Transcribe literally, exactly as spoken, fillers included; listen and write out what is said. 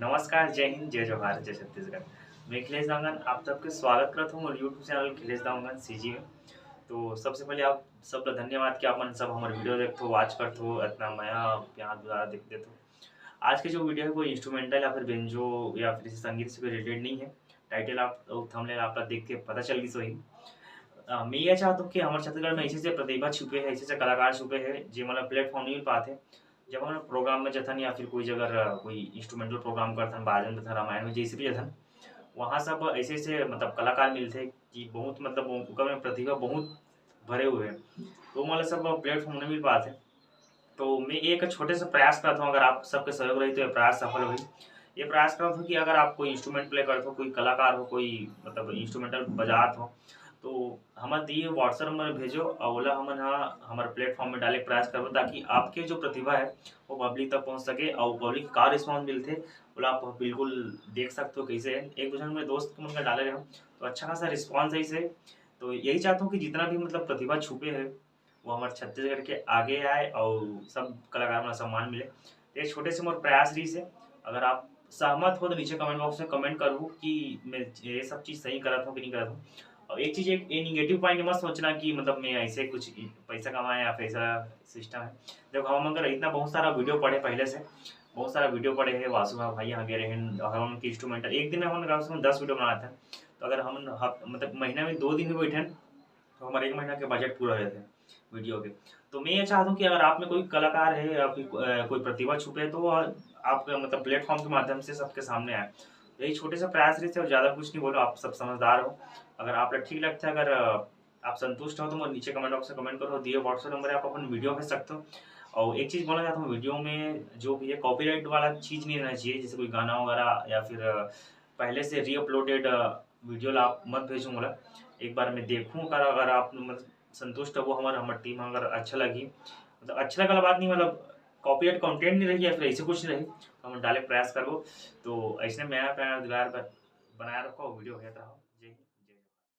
नमस्कार, जय हिंद, जय जोहार, जय छत्तीसगढ़। मैं अखिलेश दांगन आप सबके स्वागत करत हूँ मोर YouTube चैनल अखिलेश दांगन सीजी में। तो सबसे पहले आप सब ला धन्यवाद कि आप मन सब हमर वीडियो देखथो, वॉच करथो, इतना मया प्यार दुलार देख देथो। आज के जो वीडियो है वो इंस्ट्रूमेंटल या फिर बेंजो या फिर इसे संगीत से कोई रिलेटेड नहीं है। टाइटल आप और थंबनेल आप ला देख के पता चल गई होही। अ, मैं ये चाहता हूँ कि हमर छत्तीसगढ़ में ऐसे ऐसे प्रतिभा छुपे है, ऐसे ऐसे कलाकार छुपे है, जे मतलब प्लेटफॉर्म नहीं मिल पाते। जब हम प्रोग्राम में जथन या फिर कोई जगह कोई इंस्ट्रूमेंटल प्रोग्राम करथन, बाजन जथन, रामायण में जैसे भी जथन, वहाँ सब ऐसे ऐसे मतलब कलाकार मिलते कि बहुत मतलब ओकर में प्रतिभा बहुत भरे हुए हैं, तो मतलब सब प्लेटफॉर्म नहीं मिल पाते। तो मैं एक छोटे से प्रयास करता हूँ, अगर आप सबके सहयोग रही तो ये प्रयास सफल होही। ये प्रयास करता हूँ कि अगर आप कोई इंस्ट्रूमेंट प्ले करत हो, कोई कलाकार हो, कोई मतलब इंस्ट्रूमेंटल बजात हो, तो हमर दिए WhatsApp नंबर भेजो और ओला हमन ह हमर प्लेटफॉर्म में डाले के प्रयास करबो, ताकि आपके जो प्रतिभा है वो पब्लिक तक पहुंच सके और पब्लिक का रिस्पॉन्स मिलते ओला आप बिल्कुल देख सकते हो कैसे है। एक दो जन मेरे दोस्त के मन का डाले रहे हो तो अच्छा खासा रिस्पॉन्स है इसे। तो यही चाहता हूँ कि जितना भी मतलब प्रतिभा छुपे है वो हमारे छत्तीसगढ़ के आगे आए और सब कलाकार मन सम्मान मिले। तो ये छोटे से मोर प्रयास रही से। अगर आप सहमत हो तो नीचे कमेंट बॉक्स में कमेंट करू कि मैं ये सब चीज़ सही करत हूँ कि नहीं करत हूँ। और एक चीज़, एक ये निगेटिव पॉइंट मत सोचना कि मतलब मैं ऐसे कुछ पैसा कमाए या पैसा सिस्टम है। देखो, हम अगर इतना बहुत सारा वीडियो पढ़े पहले से, बहुत सारा वीडियो पढ़े है, वासु भाई यहाँ गए रहे, हम उनके इंस्ट्रूमेंटल एक दिन में हम कम से कम दस वीडियो बनाते हैं। तो अगर हम हफ- मतलब महीना में दो दिन भी बैठे तो हमारे एक महीना के बजट पूरा हो जाते हैं वीडियो के। तो मैं ये चाहता हूँ कि अगर आप में कोई कलाकार है या फिर को- अ, कोई प्रतिभा छुपे है तो वो आपका मतलब प्लेटफॉर्म के माध्यम से सबके सामने आए। यही छोटे से प्रयास रही थे और ज़्यादा कुछ नहीं बोलो, आप सब समझदार हो। अगर आप लोग ठीक लगता है, अगर अ, आप संतुष्ट हो तो मोर नीचे कमेंट बॉक्स में कमेंट करो, दिए WhatsApp नंबर है, आप अपन वीडियो भेज सकते हो। और एक चीज़ बोलना चाहता हूँ, वीडियो में जो भी है कॉपीराइट वाला चीज़ नहीं रहना चाहिए, जैसे कोई गाना वगैरह या फिर अ, पहले से रीअपलोडेड वीडियो ला आप मत भेजो मोला। एक बार मैं देखूँ अगर अगर आप मतलब संतुष्ट हो हमार हमर टीम अगर अच्छा लगी, मतलब अच्छा लगा बात नहीं, मतलब कॉपीराइट कंटेंट नहीं रही या फिर ऐसे कुछ नहीं रही तो हम डाले प्रयास करबो। तो ऐसे नया प्यार दुलार ब- बनाए रखो, वीडियो भेजत रहो।